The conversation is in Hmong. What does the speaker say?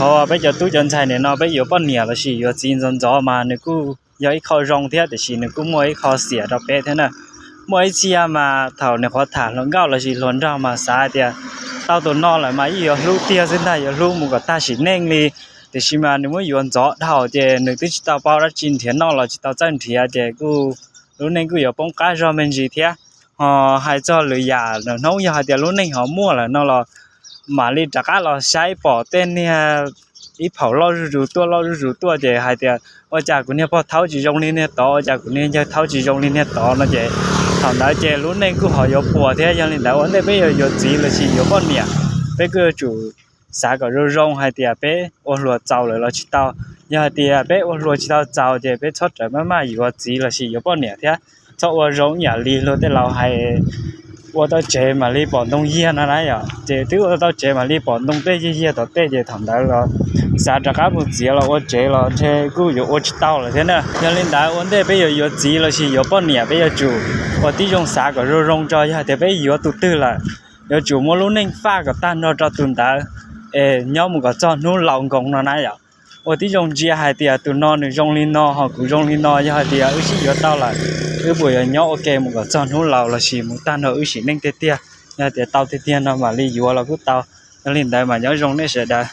Qhov peb cov tub cov ntxhais nim no peb yuav poj niam lossis yuav txiv ntxov ntxov mas nws kuj yog ib qho zoo thiab, tiam sis nws kuj muaj ib qho xiam rau peb thiab na. Muaj ib txhia mas thaum nws qhuav tham hluas nkauj lossis hluas nraug mas xav hais tias tau tus no lawm mas yeej yuav hlub tiag xwb ntag, yuav hlub mus kom tag sim neej li. Tiam sis mas nws muab yuav ntxov dhau ces nws twb tsis tau paub dab tsi, nrhiav noj los tsis tau txawj nrhiav ces kuj lub neej kuj yuav poob qab zog me ntsis thiab. Ho hais txog lwm yam hnub yog hais tias lub neej ho muaj lawm no los mam li rov qab los saib pom tej niag ib phaum loj zuj zus tuaj loj zuj zus tuaj ces hais tias ua cas kuv niag pog thaub tsis zoo li niag tod, ua cas kuv niag yawg thaub tsis zoo li niag tod no ces thaum ntawd ces lub neej kuj ho yuav puas thiab. Yog li ntawd ua ntej peb yuav yuav txiv lossis yuav poj niam, peb kuj yuav tsum xav kom zoo zoo hais tias peb ua hluas txaus lawm los tsis tau. Yog hais tias peb ua hluas tsis tau txaus ces peb txhob rawm maj maj yuav txiv lossis yuav poj niam thiab. Txhob ua zoo ib yam li luag tej laus hais, ua tau tsev mam li pom ntoo yiag no na yom. Ces twb ua tau tsev mam li pom ntoo tej yiag yiag tom tej ces thaum ntawd los xav rov qab mus txiav los ua tsev los ntshe kuj yuav ua tsis tau lawm thiab na. Yog li ntawd ua ntej peb yuav yuav txiv lossis yuav poj niam peb yuav tsum ua tib zoo xav kom zoo zoo tso. Yog hais tias peb yuav tus twg lawm, yuav tsum muab lub neej faj kom tag nrho rau tus ntawd es nyob mus kom txog hnub laus nkoos no na yom. Ua tib zoo ntsia hais tias tus no nws zoo li no ho kuv zoo li no, yog hais tias wb sib yuav tau lawm, wb puas yuav nyob ua ke mus kom txog hnub laus lossis mus tag nrho wb sim neej tiag tiag. Yog hais tias tau tiag tiag no mam li yuav los kuj tau. Yog li ntawd mas nyob zoo nej sawv daws.